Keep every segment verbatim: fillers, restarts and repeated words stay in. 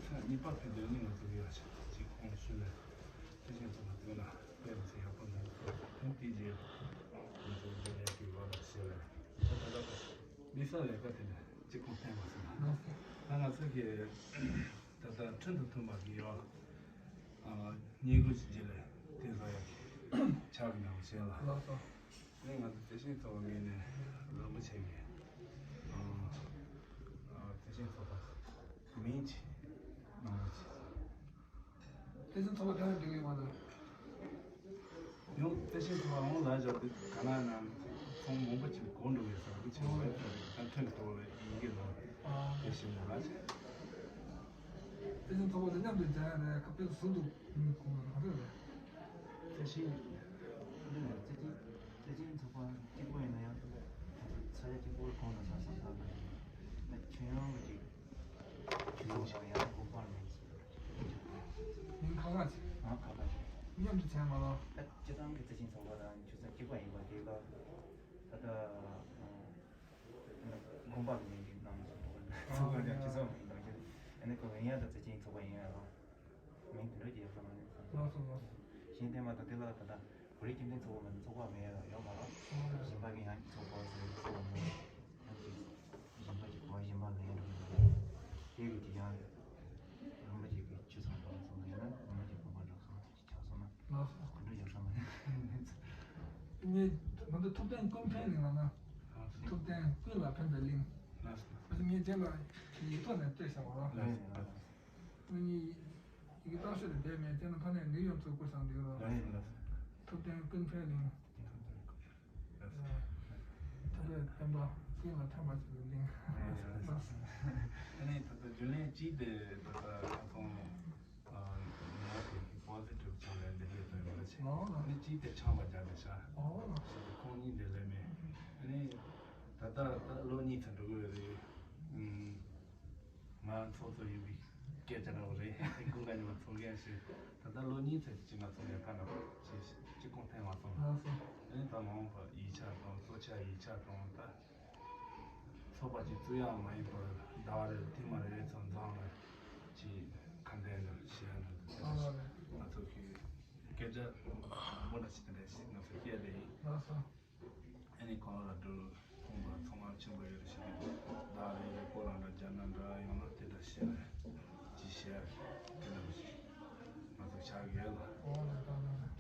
ཚར་གཉིས་པ་ཕེབས་དོན་ནི་ང་ཚོ་ཡོད་ཅིག་ཁོང་ཞུ་ལས་དེ་བཞིན་ཚོགས་པ་དེ་ལ་དཔེ་མི་སྲིད་ཡག་པོ་འདུག་ཁོང་དེ་རྗེས་ང་ཚོ་འདི་ལས་དུས་བ་ལ་ཞེས་ལས་ད་ལྟ་མི་ས་ལས་ཀ་དེ་ལ་གཅིག་ཁོང་ཕན་པ་སོང་ན་ད་ང་ཚོ་གི་ད་ལྟ་ཁྲིན་དུ་ཐུན་པ་གི་ཡོད། ཨ། སྙན་ཁུལ་གྱི་རྗེས་ལས་དེ་བཟོ་ཡག་གི་ཕྱག་གི་ནང་བཞིན་ལ། ལགས་སོ། ནི་ང་ཚོ་བཀྲ་ཤིས་ཚོགས་པ་ངོས་ནས་རིན་པོ་ཆེ་གི། ཨ། ཨ། བཀྲ་ཤིས་ཚོགས་པ་མིང་ཅིག་གནང་རོགས་གྱིས། བཀྲ་ཤིས་ཚོགས་པ་ག་རེ་འགྲིག་གི་མ་རེད། ཡང་བཀྲ་ཤིས་ཚོགས་པ་འོང་ལ་བཞག་དུས་ག་ན་ན་ཚོང་མང་པོ་ཅིག་གོ་འགྲོ་གི་ས་རིན་པོ་ཆེ་ཨོ། ཝེབ་སའིཊ་ད་ཐོན་འགྲོ་བའི་ཡི་གེ་ནང་བཀྲ་ཤིས་ལ་ར་ཆེ། བཀྲ་ཤིས་ཚོགས་པ་དང་མཉམ་དུ་མཇལ་ཡ་རེད། ཁ་དཔེ་ཟུར་དུ་ཁོང་ལ་ག་རེ་རེད། བཀྲ་ཤིས། བཀྲ་ཤིས་བཀྲ་ཤིས་ཚོགས་པ་གཅིག་པོ་ཡིན་ན་ཡང་ས་ཆ་གཅིག་པོར་གང་དང་ས་ས་ས་ལ་ཁྱོན་ཡོངས་ཀྱི་ཁྱོན་ཡོངས་ཀྱི་ཡང་དགོངས་པ་མེད། མིང་ཁ་ཁ་ཅིག་ཨ་ཁ་ཁ་ཅིག་མཉམ་དུ་མཇལ་མ་ལོ། ད་སྤྱི་བཏང་གི་བཀྲ་ཤིས་ཚོགས་པ་དང་ཆུ་ཚོད་གཅིག་པ་ཡིན་པ་དེ་ལ་ད་ལྟ། དགོངས་པ་མེད་ཀྱི་ནང་སོང་། ཚོགས་པ་ཡང་སྤྱི་ཚོགས་མིང་དང་ཁྱེད་ཨ་ནི་ཁོ་ཡིན་ཡང་དང་བརྩེ་ཆེན་ཚོགས་པ་ཡིན་ཡང་རང་མིང་དེ་འདྲ་ཅིག་ཡོད་ས་མ་རེད། ལགས་སོ་ལགས་སོ། གཞན་དེ་མ་གཏོགས་དེ་ལ་ད་ལྟ་བོད་རིགས་སྤྱི་མཐུན་ཚོགས་པ་མ་གཏོགས་ཚོགས་པ་མེད་ཡོད་མ་རེད། ཨ་རེད། གཞན་པ་གི་ཡང་ཚོགས་པ་ཟེར་ཚོགས་པ་མེད། ཡང་གཅིག་གཞན་པ་གཅིག་གོ་གཞན་པ་ལེན་རེད། དེ་གི་དེ་ཡང་རིན་པོ་ཆེ་གི་ཆུ་ཚང་འགྲོ་སོང་ན་ཡང་ན་རིན་པོ་ཆེ་དགོངས་པ་འགྲོ་སོང་ན། ལགས་སོ། ངས་ང་ཚོ་ཐུབ་བསྟན་ཀུན་ཕན་གླིང་ལ་ན། ཐུབ་བསྟན་ཀུན་ལ་ཕན་པའི་གླིང་། ལགས་སོ། ངས་དེ་ལ་ཡིག་ཐོག་ནས་བལྟས་བཞག་པ་རོ། ལགས་སོ། ངས་ཡི་གེ་བཏགས་ཤོག་དེ་བསྡད་མེད་དེ་ན་ཕ་ནས་ནིའུ་ཡོག་ཚུར་བསྐུར་སོང་འདུག་རོ། ལགས་སོ། ཐུབ་བསྟན་ཀུན་ཕན་གླིང་། ཐུབ་པའི་བསྟན་པ་ཀུན་ལ་ཕན་པ་ཅིག་གླིང་། ལགས་སོ། ཨ་ནི་ད་ལྟ་རྒྱུན་ལས་གཅིག་དེ་ད་ལྟ་ཁ་སང་། ང་དེ་པོ་ཟི་ཊིབ་ཆགས་ལས་འདི་ལས་དོན་ཡོད་ཆེ། ཨོ་ལགས། ནི་གཅིག་དེ་ཆགས་པ་རྒྱག་དེ་ཤ། ཨོ་ལགས། ཞེས་དེ་ཁོང་གཉིས་འདི་ལས་མེད། ནི་ད་ལྟ་ད་ལོ་གཉིས་ཚན་འགྲོ་གི་ཡོད་རེད། ང་ཚོགས་གཙོ་ཡིན་པའི་སྐད་ཆ་འདྲ་བོ་རེད། ཀུན་དགའ་ཉི་མ་ཚོགས་མཁན་ཞིག་ད་ལྟ་ལོ་གཉིས་ཚན་གཅིག་ང་ཚོ་ལས་ཀ་འདྲ་བོ་ཅིག་གཅིག་གོང་འཕེལ་མ་སོང་། ལགས་སོ། ནི་ད་མ་འོངས་པ་ཡིག་ཆ་དང་གཙོ་ཆེ་ཡིག་ཆ་དང་ད། ཚོགས་པ་གཅིག་བཙུགས་ཡག་མ་ཡིན་པར་ཟླ་བ་རེར་ཐེངས་མ་རེ་རེ་ཙམ་འཛོམས་ནས་ཅིག་ཁ་འདོན་ནས་བཤད་ཡག་འདྲ་འདུག་ང་ཚོ་གི་སྐད་ཆ་མང་པོ་འདྲ་ཞིག་དེ་འདྲ་ཞིག་ང་ཚོ་བཤད་བསྡད་ཡིན། ལགས་སོ། ཨ་ནི་ཁོ་རང་ལ་འགྲོ་ཁོང་པ་ཚང་མ་ཆེན་པོ་ཡོད་རེད་ཞིག་གི་ཟླ་རེ་རེ་སྐོར་རང་འདྲ་རྒྱ་ནག་འདྲ་ཡོང་ན་དེ་འདྲ་བཤད་ནས་ཅིག་བཤད་དེ་འདྲ་ཞིག་ང་ཚོ་བྱ་དགོས་ལ། ཨོ་ལགས་ལགས་ལགས།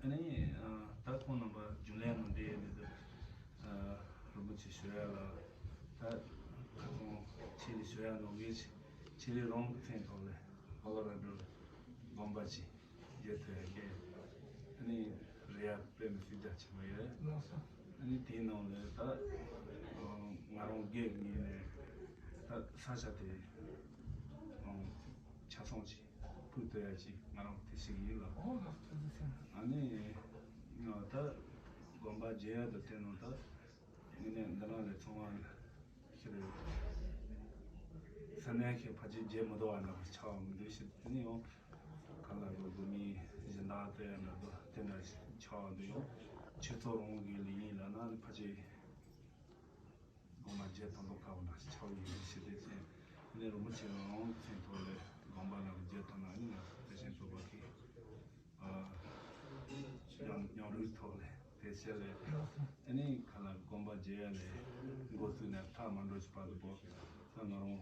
ཨ་ནི་ད་ཁོང་རྣམ་པ་རྒྱུན་ལས་ནང་འདྲེས་ཡོད་འདུག་རིན་པོ་ཆེ་ཞུ་ཡ་ལ། ད་ཁ་སང་ཆེད་ལས་ཞུ་ཡ་ནང་གི་ཆེད་ལས་རང་གི་མཚན་ཐོག་ལས་ཨོ་ལོ་ར་ཌོ་ལ་དགོན་པ་ཅིག་བརྒྱུད་ཐུབ་ཡ་གི་ཨ་ནི་རེ་ཡ་དཔེ་མི་སྲིད་རྒྱ་ཆེན་པོ་ཡོད། ལགས་སོ། ཨ་ནི་དེའི་ནང་ལས་ད་ང་རང་སྒེར་ངོས་ནས་ད་ས་ཆ་དེ་ཆ་ཚང་ཅིག་ཕུལ་ཐུབ་ཡ་ཅིག་ང་རང་དེ་ཞིག་ཡིན་ལ། ཨོ་ལགས་སོ། ཐུགས་རྗེ་ཆེ། ཨ་ནི་ད་དགོན་པ་མཇལ་ཡ་དང་དེ་ནང་ད། ངས་ནས་འདི་ནང་ལས་ཚང་མ་ཤི་རེད། ས་གནས་ཤིག་ཕལ་ཆེར་བརྗེད་མི་འདུག་བ་འདྲ་པོ་ཆགས་མི་འདུག་ཤི་དེ་ནས་ཡང་ག་ལ་རོ་དགོས་མིན་གཞན་དག་ལྟ་ཡ་འདྲ་འདུག་དེ་འདྲ་ཆགས་འདུག་ཡང་ཆོས་ཚོགས་རང་གི་ལས་ཡིན་ལབ་ན་ནི་ཕལ་ཆེར་དགོངས་པ་བརྗེད་ཐུབ་མདོག་ཁ་པོ་འདྲ་ཞིག་ཆགས་ཡོད་ཤི་དེ་ཚེ་དེ་ནས་རིན་པོ་ཆེ་རང་མཚན་ཐོག་ལས་དགོངས་པ་རྣམས་བརྗེད་ཐུབ་ན་ནི་ང་ཚོ་བཀྲ་ཤིས་ཚོགས་པ་གི་ཉམས་ཉམས་རུལ་ཐོག་ལས་དེ་བྱས་ལས་ཨ་ནི་ཁ་ལ་དགོན་པ་མཇལ་ཡ་ལས་འགོ་བཙུགས་ནས་མཐའ་མ་འགྲོ་ཞིག་བར་དུ་གོ་ད་ང་རང་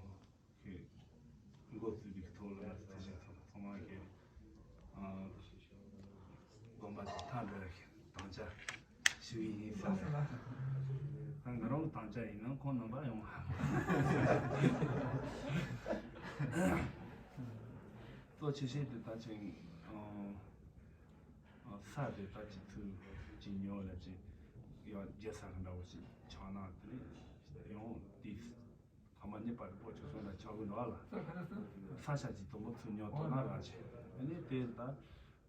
གི་འགོ་བཙུགས་པའི་ཐོག་ལ་ང་ཚོ་དེ་བཞིན་ཚང་མ་གི་དགོན་པ་དེ་མཐའ་འགྲོ་ཡ་གི་དམ་བཅའ་ཞུ་ཡི་ཡིན་ས་རེད། ད་ང་རང་གི་དམ་བཅའ་ཡིན་ན་ཁོང་རྣམ་པ་ཡོང་ཧ་གཙོ་ཆེ་ཤོས་དེ་ད་ཅིག་ས་དེ་ད་ཅིག་ཚུར་ཅིག་ཉོ་ལ་ཅིག་ཡང་རྒྱལ་ས་གི་འདྲ་བོ་ཞིག་ཆགས་ན་དེ་ནས་ཡང་དེ་ཁ་མ་ཉེས་པ་རེ་པོ་ཆུ་སོང་ལ་ཆགས་གི་འདུག་ལ། ས་ཆ་ཅིག་དུམ་བུ་ཚུར་ཉོ་ཐུབ་ན་རག་ཆེ་ཨ་ནི་དེ་ད་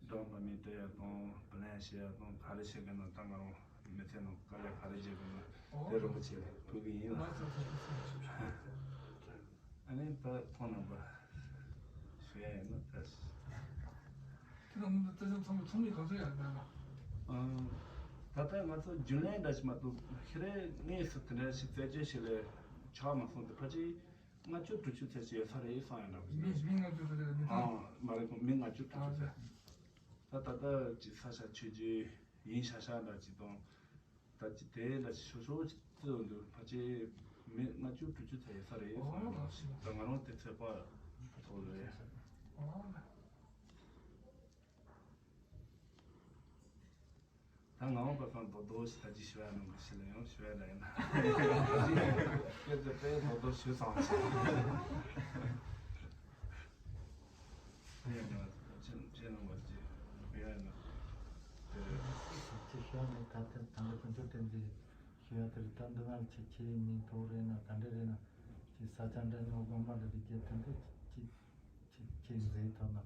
འགྲམ་པ་མི་སྟེར་ཡ་དང་བུ་ལན་བྱེད་ཡ་དང་ག་རེ་བྱེད་དགོས་ན་ད་ང་རང་མི་ཚེ་ནང་དཀའ་ལས་ག་རེ་བྱེད་དགོས་ན་དེ་རིན་པོ་ཆེ་ལ་ཕུལ་གི་ཡིན་ལ། ཨ་ནི་ད་ཁོང་རྣམ་པ་ཞུ་ཡ་ཡིན་ན་ད། དེ་དང་མཉམ་དུ་བཀྲ་ཤིས་ཚོགས་པའི་ཚོགས་མི་ག་ཚོད་ཡོད་རེད་ལ། ད་ལྟ་ང་ཚོ་རྒྱུན་ལས་འདྲ་ཞིག་མ་གཏོགས་ཁེ་རེ་དངོས་སུ་དེ་འདྲ་ཞིག་རྩད་གཅོད་བྱེད་ལས་ཆགས་མ་སོང་དེ་ཕལ་ཆེར་ ལྔ་བཅུ་དྲུག་ཅུ་ཙམ་ཞིག་ཡོད་ས་རེད་བསམ་ཡོད་འདྲ་པོ་ཞིག་མི་རེད། མི་ལྔ་བཅུ་ཙམ་རེད། མི་ཨང་། མ་རེད་ཁོ་མི་ལྔ་བཅུ་དྲུག་ཅུ་ཙམ། ད་ད་ལྟ་ཅིག་ས་ཆ་ཆོས་བརྒྱུད་ཡིན་ཤག་ཤག་འདྲ་ཅིག་དང་། ད་ཅི་དེ་ལ་ཞོ་ཞོ་ཅིག་བརྩི་འོང་དུས་ཕལ་ཆེར་མི་ལྔ་བཅུ་དྲུག་ཅུ་ཙམ་ཡོད་ས་རེད་བསམ་ཡོད་འདྲ་པོ་ཞིག་ད་ང་རང་དེ་ཚོད་དཔག་ཐོག་རེད། ད་ངག་དབང་པ་སངས་རྡོག་རྡོག་ཞིག་ད་ཅི་ཞུ་ཡ་ནང་གི་ཞིག་ལ་ཡང་ཞུ་ཡ་ལ་ཡིན་ན། སྐད་ཆ་དཔེ་རྡོག་རྡོག་ཞུ་ཙམ་ཞིག་ཡིན་ན་ཅི་ཅི་ནང་བ་ཅི་ཡ་ཡིན་ན། དེ་ཅི་ཞུ་ཡ་ནི་ད་ལྟ་དང་པོ་དཀོན་མཆོག་བསྟན་འཛིན་ཞུ་ཡ་དེ་རེད། ད་འདི་ན་ཆེ་ཆེ་མིང་ཐོག་རེད་ན་ག་འདྲ་རེད་ན་ཅི་ས་ཆ་འདྲ་ཉོ་དགོས་མ་རེད། དེ་རྒྱལ་དོན་དུ་ཅི། ཅིག་ཅིག་འཛིན་ཐུབ་ན།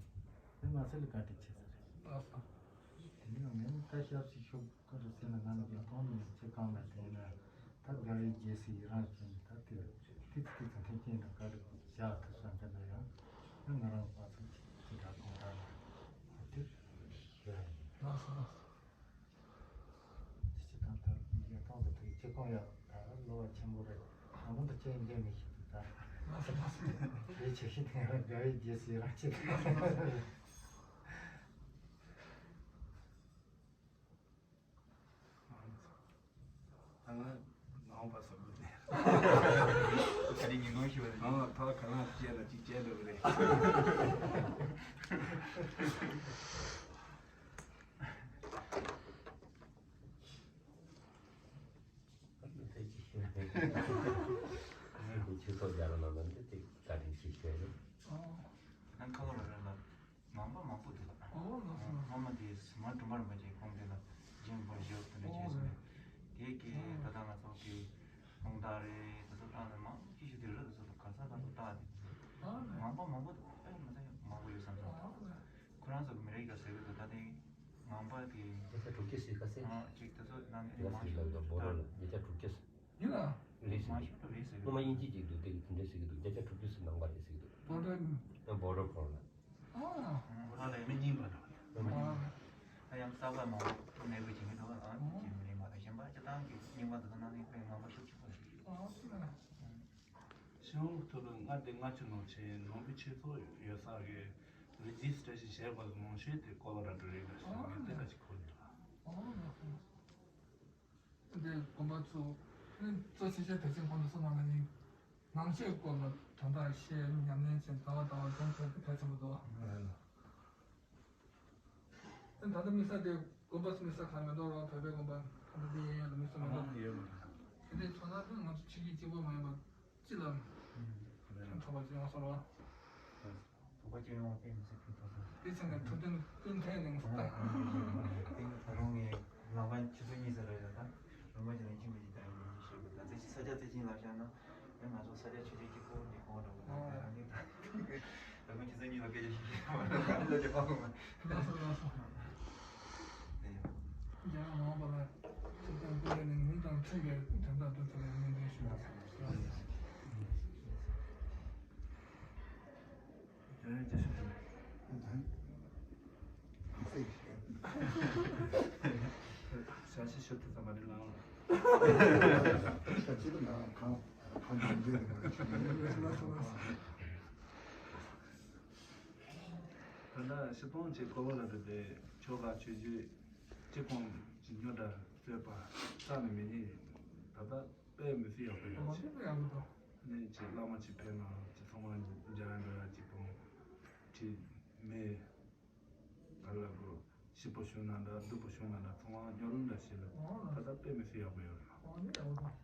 དེ་མ་ཟད་ལ་བཀའ་དྲིན་ཆེ་ས་རེད། ལགས་སོ། དེ་ནས་ངས་ད་ཞབས་ཞུ་ཤོག་གི་རེད་ཟེར་ན་ང་ལ་རྒྱལ་ཁོངས་ནས་ཅི་གང་ལ་བསྟན་ན། ད་དགའ་བའི་རྗེས་སུ་ཡི་རང་བྱས་ནས་ད་དེ་ཏིག་ཙི་ཏིག་ཙི་མཐུན་རྐྱེན་དང་བཀའ་དྲིན་བཞག་ཐུབ་ས་འདི་ལ་ཡང་ང་རང་པ་ཚོ་ཅིག་ཅི་འདྲ་གང་འདྲ་ལ་དེ་ཞུ་ཡ་ཡིན། ལགས་སོ་ལགས་སོ། དེ་ཅི་དང་ད་རྒྱལ་ཁོངས་སུ་དེ་ཅི་གང་ཡང་ད་བློ་བ་ཆེན་པོ་རེད། ང་མོ་འདི་ཅི་ཡང་འགྲན་མི་ཤེས་འདུག་ད། ལགས་སོ་ལགས་སོ། དེ་ཆེ་ཤོས་དེ་ང་རང་དགའ་བའི་རྗེས་སུ་ཡི་རང་བྱས་ད། ད་ང་ངག་དབང་པ་སངས་རྡོག་རྡོག་ནས། ག་རེ་ཉིན་གུང་ཞུ་བ་རེད། ང་ལ་ཕར་ག་ལ་སྐྱེལ་ན་ཅིག་སྐྱེལ་འགྲོ་གི་རེད། ཕལ་ཆེར་ཤེས་ན་ཕལ་ཆེར་ཁོས་ཆོས་ཚོགས་རྒྱག་རོགས་གནང་ན་འདི་དེ་བཀའ་དྲིན་ཆེ་ཞུ་ཡ་ཡིན། ཨང་། ཁ་ལོ་ར་ར་ལ་ངང་པ་མང་པོ་འདུག་ཨོ་ལགས་སོ། སྔོན་མ་དེ་མ་དྲུང་པ་རིན་པོ་ཆེ་ཁོང་དེ་ལ་རྗེས་འབར་ཞེས་དེ་འདྲ་བྱས་སོང་། དེ་གས་ད་ལྟ་ང་ཚོ་གི་རླུང་རྟ་རེད། དེ་ཚོ་བཏང་ནས་མང་ཅི་ཞིག་དེ་རེད། དེ་ཚོ་ལ་ག་ས་ག་ཚོད་བཏགས་དེ་ངང་པ་མང་པོ་འདུག་དཔེ་མི་སྲིད་མང་པོ་ཡོད་བསམ་སོང་། ཁོ་རང་ཚོ་གི་མི་རིགས་ཀ་ཟེར་གི་འདུག་ད་དེ་ངང་པ་དེ་བརྒྱ་ཆ་དྲུག་ཅུ་ཟིག་ག་ཟེར། ཨ་ཅིག་དེ་ཚོ་ནང་ནས་མང་ཤོས་ལ་བརྒྱ་ཆ་དྲུག་ཅུ་ཟིག་ཡིན་ན། རེད་ཟེར་གི་འདུག་མང་ཤོས་རེད་ཟེར་གི་འདུག་སྔོན་མ་དབྱིན་ཇི་ཅིག་འདུག་དེ་གི་དེ་འདྲ་ཟེར་གི་འདུག་བརྒྱ་ཆ་དྲུག་ཅུ་ཟིག་ནང་པ་རེད་ཟེར་གི་འདུག་བོ་ཌར་ནས་བོ་ཌར་ཁོར་ལ། ཨ་བོ་ཌར་ལ་མི་རྙིང་པ་འདུག་ཨ་ཡང་གསར་པ་མང་པོ་མེད་པ་ཅིག་མི་འདུག་ཨ་ཅིག་མི་རྙིང་པ་དང་གཞན་པ་སྤྱི་བཏང་གི་རྙིང་པ་འདུག་ནང་ནས་དཔེ་ངང་པ་ཤུགས་ཆེན་པོ་ཞིག་ཨ་སྤྱི་ཡོངས་ཐོག་ལ་ལྔ་སྡེ་ལྔ་བཅུ་ནང་བཞིན་ནང་པའི་ཆོས་ཚོགས་ཡོད་ས་གི་རི་ཇི་སི་ཊེ་ཤན་བྱས་པ་མང་ཤོས་དེ་ཀོ་ལོ་ར་ཌོ་རེད་ལ་ཞེས་ངས་དེ་ལ་ཅིག་གོ་མྱོང་། འདི་དགོན་པ་ཚོ་ནི་གཙོ་ཆེ་ཤོས་དད་ཅན་ཁོང་ཚོ་སོང་ནང་ལ་ནི་ནང་ཆོས་སྐོར་ལ་དོན་དག་བཤད་ཉམས་ལེན་བྱེད་ཟླ་བ་ཟླ་བ་སྦྱོང་ཐུབ་པའི་གལ་ཆེན་པོ་འདུག་ཨ་ད་ལྟ་དམིགས་བསལ་དེ་དགོན་པ་དམིགས་བསལ་གང་མི་འདུག་རོགས་བོད་པའི་དགོན་པ་ད་ལྟ་འདི་ཡིན་ཡོད་ལ་དམིགས་བསལ་མི་འདུག་ཡོད་མ་རེད། དེ་འདྲའི་ཚོ་ནང་དུ་ང་ཚོ་ཆོས་བརྒྱུད་གཅིག་པོ་མ་ཡིན་པར་སྤྱི་ལ་ཕན་ཐོགས་པ་ཅིག་ཡོང་སོང་རོགས། དོགས་པ་སྐྱེ་ཡོང་བ་དཔེ་མི་སྲིད་ཕན་ཐོགས་སོང་། དེ་ཚང་མས་ཐུགས་འདུན་ཀུན་མཐུན་གནང་སོང་། ད་རུང་ངས་ལམ་ཁ་ཆུ་ཚོད་གཉིས་ཙམ་རེད་ད། རུང་མ་ཅི་ལ་ཡིན་གཅིག་མིན་གཅིག་ད་ཡིན་གཅིག་ཤེས་དགོས། ད་ཚེ་ས་ཆ་ཚེ་ཆེན་ལ་བཞག་ན་ཡང་ང་ཚོ་ས་ཆ་ཆུ་ཚོད་གཅིག་པོ་འདི་གོང་འགྲོ་གི་ད་ཨོ་ད་རང་ཉིད་ད་རུང་ཆུ་ཚོད་གཉིས་ལ་སྐད་ཆ་ཞིག་བཤད་མ་རུང་ང་ཚོ་ལ་ཅི་ཧ་གོ་མ། ལགས་སོ་ལགས་སོ། རྒྱལ་བ་མང་པོ་ལ་ཆིབས་རྟ་བཀུར་ནས་ཉིན་དང་མཐུན་པའི་དོན་དག་འདི་ཚོ་ལ་སྙིང་དོན་ཞུ་བ་དང་། ཡང་ཡང་བརྒྱ་ཤོག་ཐོན། ཞག་ཤི་ཤོ་ཐུ་ཙམ་མ་རེད་ལང་། ད་ལྟ་སྤྱི་སྤང་ཆེ་ཀོ་ལོ་ར་ཌོ་དེ་ཆོ་ག་ཆོས་བརྒྱུད་སྤྱི་ཁོངས་ཀྱི་ཉོ་དྲ་རྩོད་པ་རྩ་ནས་མེད་ནི་ད་ལྟ་དཔེ་མི་སྲིད་ཡག་པོ་ཡོད་ཅེས། ནས་ཅིག་བླ་མ་ཅིག་ཕེབས་ན་ཅིག་ཚང་མ་མཇལ་ཡ་འགྲོ་ཡ་ཅིག་དང་ཁྲིད་མེད། ག་ལ་གོ་ཞིབ་པོ་ཞུ་ན་འདྲ་སྡུག་པོ་ཞུ་ན་འདྲ་ཚང་མ་ཉོ་རུ་འདྲ་ཞིག་ལ་ད་ལྟ་དཔེ་མི་སྲིད་ཡག་པོ་ཡོད་རེད། ལགས་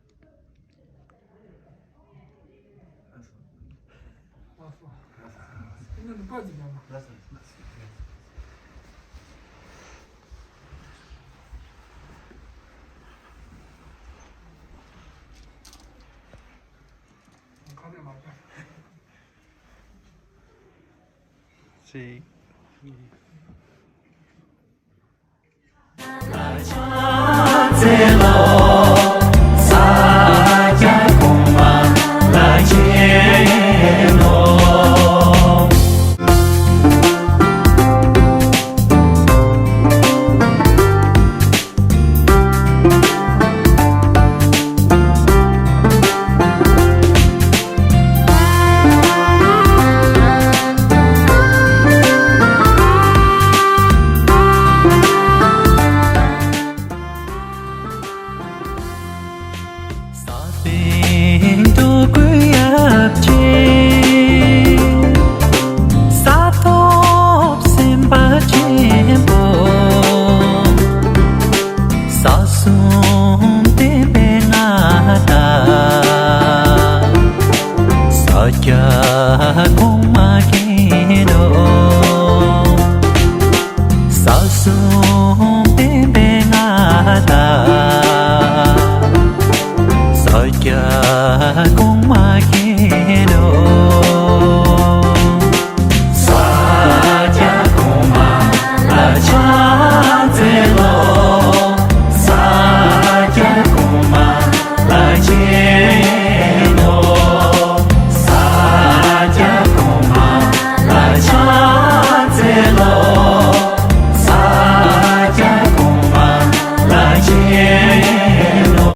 སོ། ལགས་སོ། ལགས་སོ། གཅིག